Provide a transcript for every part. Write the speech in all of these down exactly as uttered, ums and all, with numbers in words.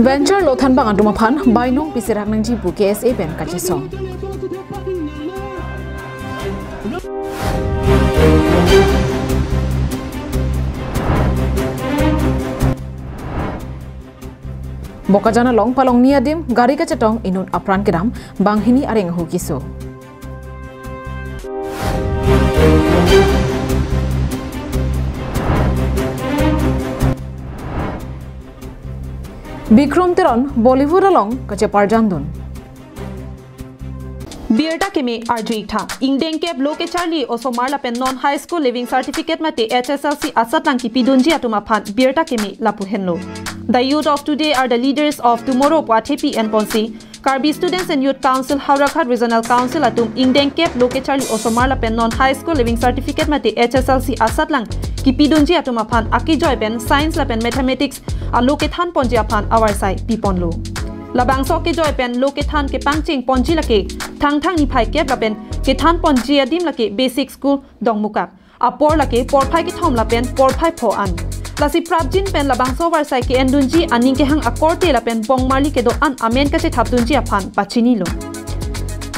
Venture lo thanbang atum aphan bainong piserak nangji pu K S A pen kachesong. Bokajan along palongni adim gari kachetong inut apran kedam, banghini areng ahu keso. Bikram Teron Bollywood along kacheparjandun. Birta keme arju-ik tha. Ingdengkep lo kecharli osomar lapen non high school leaving certificate mate H S L C asatlang kipidunji atum aphan birta keme lapu henlo. The youth of today are the leaders of tomorrow pu athepi enponsi Karbi Students and Youth Council Howraghat Regional Council atum ingdengkep lo kecharli osomar lapen non high school leaving certificate mate H S L C asatlang kipidunji atum aphan akejoi pen science lapen mathematics alo kethanponji aphan avarsai piponlo. Labangso akejoi pen lo kethan kepangchengponji lake Thangthang niphai kep lapen kethanponji adim lake basic school Dongmukak. Apor lake porphai kethom lapen porphai pho an. Lasi prapjin pen labangso avarsai ke-endunji aning kehang akorte lapen bongmarli kedo-an amen kachethapdunji aphan pachinilo.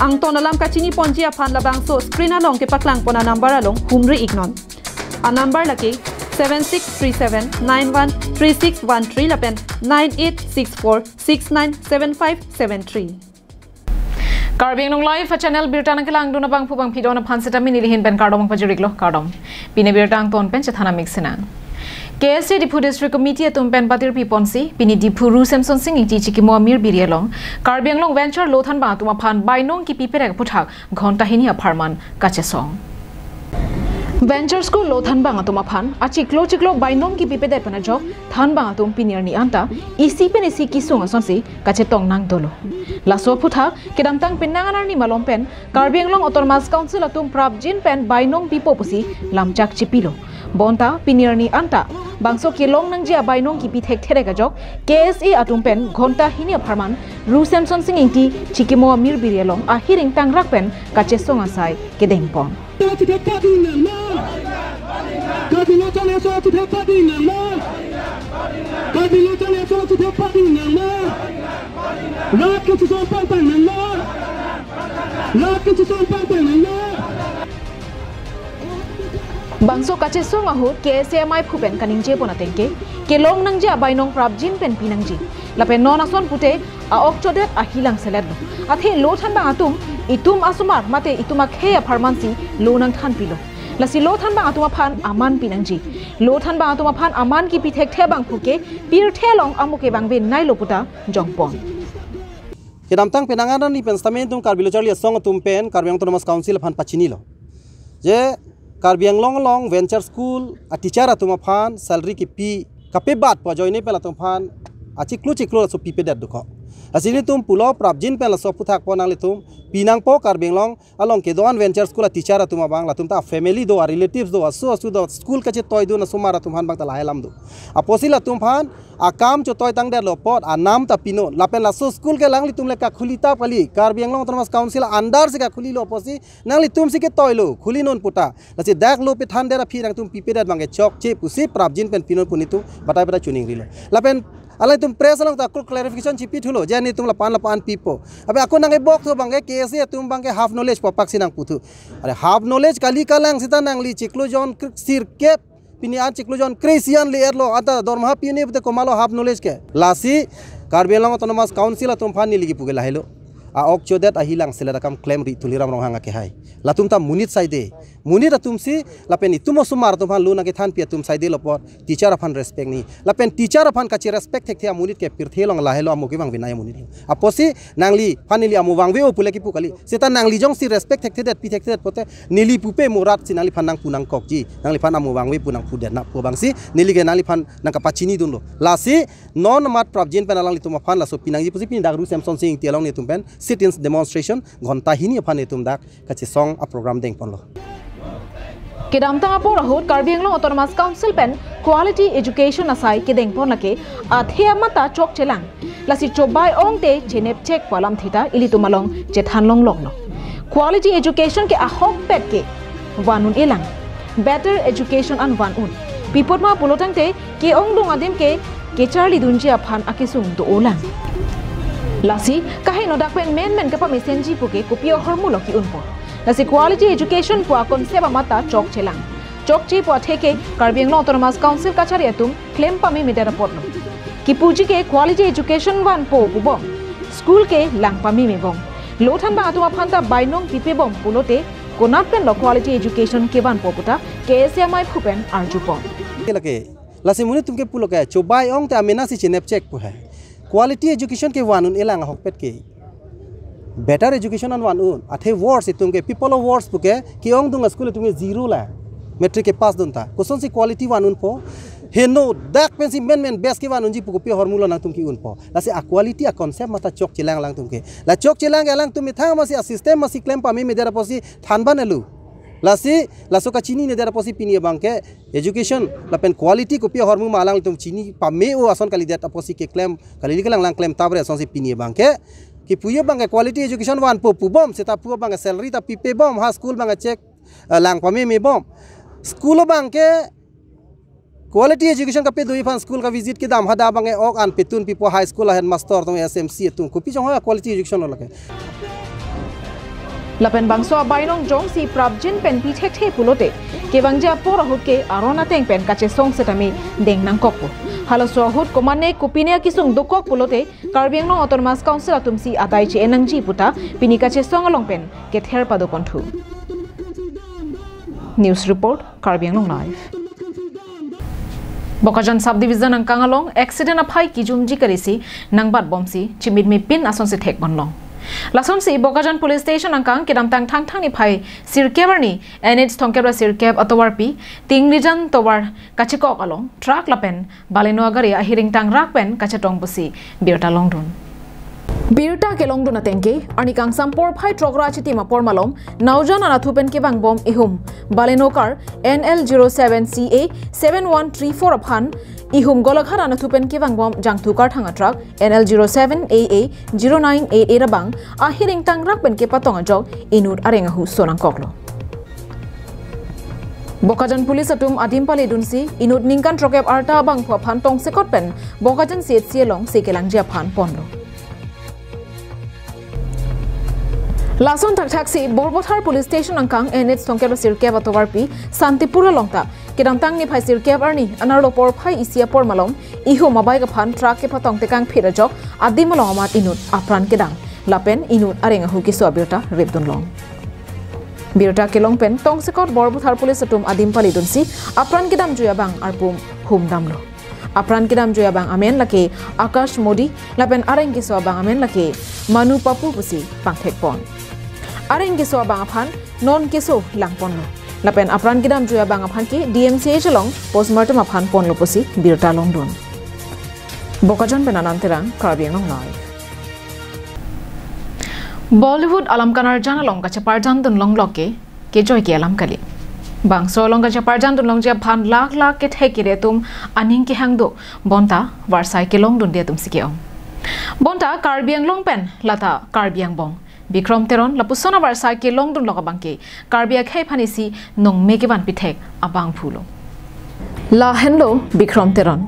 Angton alam kachiniponji aphan labangso screen along kepaklangpon anumber along humri-iknon. Anumber lake seven six three seven nine one three six one three lapen nine eight six four six nine seven five seven three. Karbi Anglong Live a-channel birta nangkelangdun abangphu bangphi don aphan seta pini nelihin pen kardom pajir-iklo, kardom. Pini birta angton pen chethan amik sinang. K S A Diphu District Committee atum pen patirpiponsi, pini Diphu Ru Semson Sing Ingti chikimo amir biri along Karbi Anglong Venture lo thanbang atum aphan bainong kipiperek aphuthak ghonta hini apharman kachesong. Venture School lo thanbang atum aphan achiklo chiklo bainong kipipedet pen ajok thanbang atum pini arni anta isi pen isi kesung asonsi kachetong nangdolo. Laso aphuthak kedamtang penang an arni malom pen Karbi Anglong Autonomous Council atum prapjin pen bainong pipo pusi lamchak chipilo. Bonta pini arni anta bangso kelong nangji abainong kipi thekthedek ajok K S A atum pen ghonta hini apharman Ru Semson Sing Ingti chikimo amir biri along ahiring tangrak pen kachesong asai kedengpon. Karbi lo chale so chithepadi nangma. Karbi lo chale so chithepadi nangma. Rat kachesong pangpang nangma. Rat kachesong pangpang nangma. Bangso kachesong ahut K S A amei phu pen kaningjepon ateng ke, kelong nangji abainong prapjin pen pinangji. Lapen non ason pute a-ok chodet ahilang seletlo. Athe lo thanbang atum, itum asomar mate itum akhei apharmansi lo nangthanpilo. Lasi lo thanbang atum aphan aman pinangji. Lo thanbang atum aphan aman kipi thekthe abangphu ke pirthe along amu kevangve nailo puta jongpon. Kedamtang penang an arni pen sitame itum Karbi Lo Charli Asong atum pen Karbi Anglong Autonomous Council aphan pachinilo. Je Karbi Anglong along Venture School a-teacher atum aphan salary kipi kapebat pu ajoine pen latum aphan achiklo chiklo laso pipedet dokok. Lasi nelitum pulo prapjin pen laso aphuthak pon nanglitum pinangpo Karbi Anglong along kedo-an Venture School a-teacher atum abang, latum ta family do, a-relatives do, aso aso do, school kachetoidun asomar atum aphan bang ta lahai alam do. Apotsi latum aphan akam chotoi tangdetlo apot anam ta pinon. Lapen laso school ke alanglitum le kakhuli tap kali, Karbi Anglong Autonomous Council under si kakhulilo apotsi nanglitum si ketoilo, khulinon puta. Lasi dak lo pethandet aphi nangtum pipedet abang ke chokche pusi prapjin pen pinon pu nelitum batai batai chuning rilo. Lapen alangtum press along ta ako clarification chipi thulo, je nelitum lapu-an lapu-an pipo. Abe ako nang ebok thu abang ke K S A atum abang ke half knowledge pu apak si nangpu thu. Are half knowledge kali kalang sita nangli chiklo jon kr-, sirkep pini an chiklo jon kre-isi an le-etlo, anta dormaha pini pute komatlo half knowledge ke. Lasi Karbi Anglong Autonomous Council atum aphan neli kipu ke lahelo. A-ok chodet ahilang selet akam klemri Tuliram Ronghang akehai. Latum ta monit saide. Monit atum si lapen itum osomar atum aphan lo nangkethanpi atum saidelo apot teacher aphan respect nangji. Lapen teacher aphan kacherespect thekthe amonit ke pirthe along lahelo amu kevangve nai amonit lo. Apotsi nangliphan neli amu vangve-o pule kipu kali. Seta nangli jongsi respect thekthedet pi thekthedet pote neli pupe mo rat si nangliphan nangpu nangkokji. Nangliphan amu vangve pu nangpudet na pu abang si neli ke nangliphan nangkapachinidunlo. Lasi non amat prapjin pen alanglitum aphan laso pinangji pusi pini dak Ru Semson Sing Ingti along nelitum pen sit-in demonstration ghonta hini aphan nelitum dak kachesong a-program dengponlo. Kedamtang apor ahut Karbi Anglong Autonomous Council pen quality education asai kedengpon lake athe amat ta chokchelang. Lasi chobai ongte chenep chek pu alam thita ilitum along chethan longloklo. Quality education ke ahokpet ke van un-elang. Better education an van un. Pi apotma pulotangte ke-ongdung adim ke kecharlidunji aphan akesung do-olang. Lasi kaheno dak pen menmen kepamesenji pu ke kopi ahormu lo ke-unpo. Lasi quality education pu a-concept amat ta chokchelang. Chokchepo athe ke Karbi Anglong Autonomous Council kachari atum klem pameme det apotlo. Kipuji ke quality education vanpo pubom, school ke lang pameme bom. Lo thanbang atum aphan ta bainong pipe bom pulote konat pen lo quality education kevanpo puta K S A maiphu pen arjupon. Ke lake, lasi monit atum ke pulo ke, chobai ong te amena si chinep chek pu hai. Quality education ke van un-elang ahokpet ke. Better education an van un. Athe worst itum ke, people of worst pu ke, ke-ongdung a-school itum ke zero la. Matric ke pass dun ta. Kosonsi quality van unpo. Heno dak pensi menmen best kevan unji pu kopi ahormu lo nangtum ke-unpo. Lasi a-quality a-concept amat ta chokchelang alangtum ke. La chokchelang ke alangtum methang masi a-system masi klem pameme det apotsi thanban elu. Lasi laso kachinine det apotsi pini abang ke education lapen quality kopi ahormu ma alangtum chini pame-o ason kalidet apotsi keklem kali, kelang lang klem tabre asonsi pini abang ke. Kipuji abang ke quality education vanpo pubom, seta pu abang ke salary ta pipe bom, ha school abang ke chek, eh, lang pameme bom. School abang ke quality education kapedoji aphan school ka-visit kedam hadak abang ke ok an petun pipo, high school a-headmaster atum, S M C atum. Kopi chong ha quality education lo lake. Lapen bangso abainong jongsi prapjin pen pi thekthe pulote, kevangji apor ahut ke aron ateng pen kachesong setame deng nangkokpo. Halaso ahut komane kopine akesung dokok pulote, Karbi Anglong Autonomous Council atum si adai che-en nangji puta pini kachesong along pen kether padoponthu. News report, Karbi Anglong Live. Bokajan Subdivision angkang along accident aphai kijumji kalisi nangbat bomsi chimitme pin asonsi thekponlong. Lasonsi Bokajan Police Station angkang kedamtang Thangthang niphai sirkep arni N H thomkep ra sirkep atovarpi Tinglijan tovar kachekok along truck lapen Baleno agari ahiring tangrak pen kachetong pusi birta longdun. Birta kelongdun ateng ke, arni kangsam porphai throk ra chitim apor malom, Naujan anatthu pen kevangbom ihum Baleno car N L zero seven C A seven one three four aphan ihum Golaghat anatthu pen kevangbom jangthu karthang a-truck N L zero seven A A zero nine eight eight abang ahiring tangrak pen kepatong ajok inut areng ahu so nangkoklo. Bokajan Police atum adim palidunsi inut ningkan throkep arta abangphu aphan tongsekot pen Bokajan C H C along sekelangji aphan ponlo. Lason thakthaksi Borbothar Police Station angkang N H thomkep ra sirkep atovarpi Santipur along ta kedamtang niphai sirkep arni anerlo porphai isi apor malom ihum a-bike aphan truck kepatong tekangphit ajok adim along amat inut apran kedam lapen inut areng ahu keso abirta repdunlong. Birta kelong pen tongsekot Borbothar Police atum adim palidunsi apran kedamjui abang arpum humdamlo. Apran kedamjui abang amen lake Akash Modi lapen areng keso abang amen lake Manu Papu pusi pangthekpon. Areng keso abang aphan non keso langponlo. Lapen apran kedamjui abang aphan ke D M C H along postmortem aphan ponlo pusi birta longdun. Bokajan pen Anand Terang, Karbi Anglong Live. Bollywood alam kanerjan along kacheparjandun longlok ke kejoi ke alam kali. Bangso along kacheparjandun longji aphan lakh lakh kethek kere atum aning kehang do, bonta varsai kelongdunde atum si ke-ong. Bonta Karbi Anglong pen lata Karbi angbong Bikrom Teron lapuson avarsai kelongdunlok abang ke Karbi akhei aphan isi nongme kevan pithek abangphulo. Lahenlo Bikrom Teron.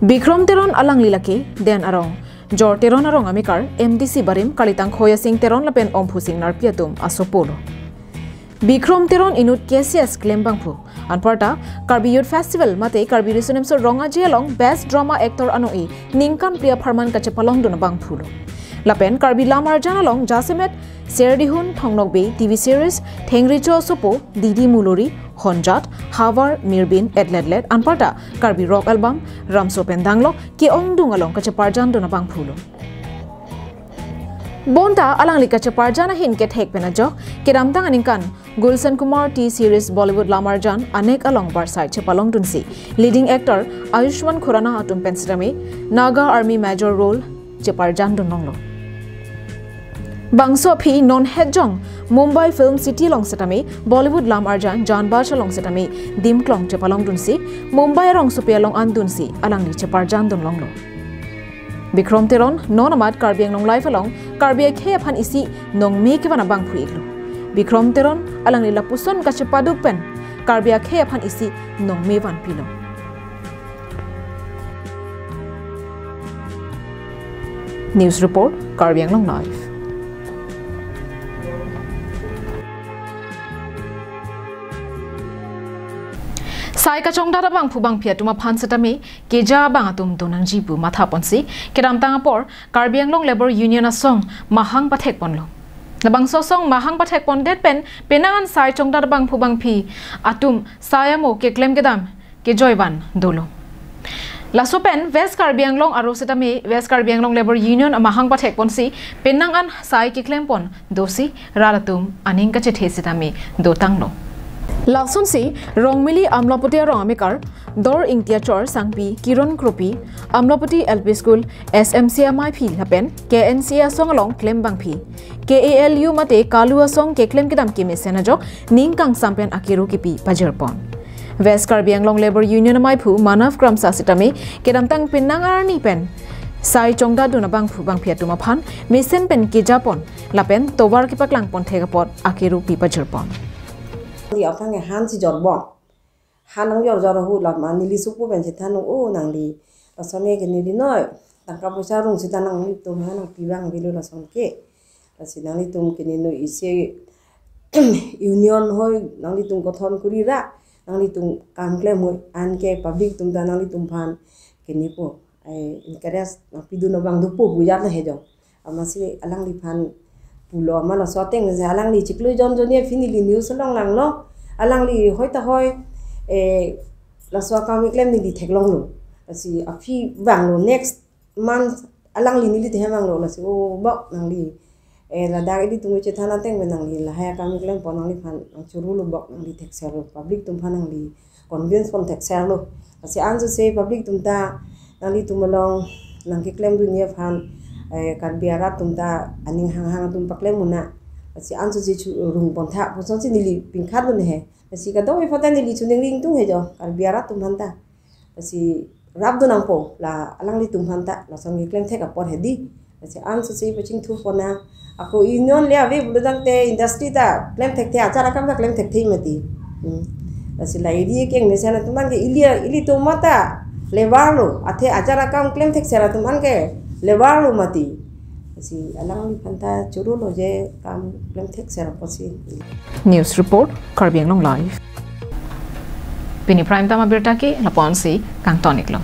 Bikrom Teron alangli lake Den Arong, Jor Teron arong amekar, M D C barim kalitang Khoya Sing Teron lapen Omphu Sing Narpi atum asopolo. Bikrom Teron inut K C S klem abangphu. Anparta Karbi Youth Festival mate Karbi Riso Nimso Rong Aje along Best Drama Actor anong-e ningkan phli apharman kachepalongdun abangphulo. Lapen Karbi Lam Arjan along jasemet Serdihun, Thongnokbe, T V series, Thengricho Asopo, Didi Muluri, Honjat, Havar, Mirbin, etletlet, anparta Karbi Rock Album, Ramso pen Danglok, ke-ongdung along kacheparjandun abangphulo. Bonta alangli kacheparjan ahin kethek pen ajok, kedamtang aningkan Gulshan Kumar T series Bollywood Lam Arjan anek along varsai chepalongdunsi leading actor Ayushmann Khurrana atum pen setame Naga Army Major role cheparjandun longlo. Bangso aphi non hetjong Mumbai Film City along setame Bollywood Lam Arjan Jaan Baach along setame Dimklong chepalongdunsi Mumbai arongsopi along andunsi alangli cheparjandun longlo. Bikrom Teron non amat Karbi Anglong Live along Karbi akhei aphan isi nongme kevan abangphu iklo. Bikrom Teron alangli lapuson kachepaduk pen Karbi akhei aphan isi nongme vanpilo. News report, Karbi Anglong Live. Sai kachongdat abangphu bangphi atum aphan setame keja abang atum donangji pu mathaponsi kedamtang apor Karbi Anglong Labour Union asong mahang pathekponlo. Labangso asong mahang pathekpondet pen penang an sai chongdat abangphu bangphi atum sai amo keklem kedam kejoivan dolo. Laso pen West Karbi Anglong aro setame West Karbi Anglong Labour Union amahang pathekponsi penang an sai keklempon dosi rat atum aning kachethe setame dotanglo. Lasonsi Rongmili Amlapati arong amekar Dor Ingti achor sangpi Kiron Kropi, Amlapati L P School S M C amaiphi lapen K N C asong along klem bangphi, K A L U mate KALU asong keklem kedam kemesen ajok ning kangsam pen akiru kipi pajirpon. West Karbi Anglong Labour Union amaiphu Manav Kramsa setame kedamtang penang arni pen sai chongdatdun abangphu bangphi atum aphan mesen pen kejapon lapen tovar kepaklangpon thek apot akiru pi pajirpon. Di aphan ke han si jorbon. Han nangjorjor ahut lama neli supu pen chethan, "O nangli, lason ke neli noi, tangka poisa rung sita nanglitum aphan nangpi vangvelo lason ke. Lasi nanglitum ke neli noi isi union hoi nanglitum gothon kuri ra, nanglitum kam klem hoi, anke public atum ta nanglitum aphan ke nepo, ai, encourage nangpidun abang dopo pu jat le he jo." Amatsi alangliphan pulo, amat laso ateng si alangli chiklo jon jon ye pini neli news along langlo. Alangli hoi ta hoi, eh, laso akam keklem neli theklonglo. Lasi aphi vanglo, next month alangli neli thehe vanglo. Lasi, "O bok, nangli, eh, ladak ilitum chethan ateng pen nangli lahai akam keklempon, nangliphan nangchoro lo bok, nangli thekserlo, public atum aphan nangli convince pon thekserlo." Lasi ansose public atum ta nanglitum along nangkeklemdunji aphan, eh, Karbi arat atum ta aning hanghang atum paklem un nang. Lasi ansose chu rungpon tha pusonsi neli pingkhatdun he. Lasi kadokave aphan ta neli chuning ringtung he jo, Karbi arat atum aphan ta. Lasi rapdun nangpo la alanglitum aphan ta, lason keklem thek apor hedi. Lasi ansose pachingthurpon nang. Ako union le ave pulo tangte industry ta klem thekthe, achar akam ta klem thekthe mati. Hmm. Lasi la area keng mesen atum aphan ke ili, ilitum mata labour lo, athe achar akam klem thekser atum aphan ke labour lo mati. Lasi alangliphan ta choro lo je kam klem thekser apotsi. News report, Karbi Anglong Live. Pini prime time abirta ke lapu-ansi kangton-iklo.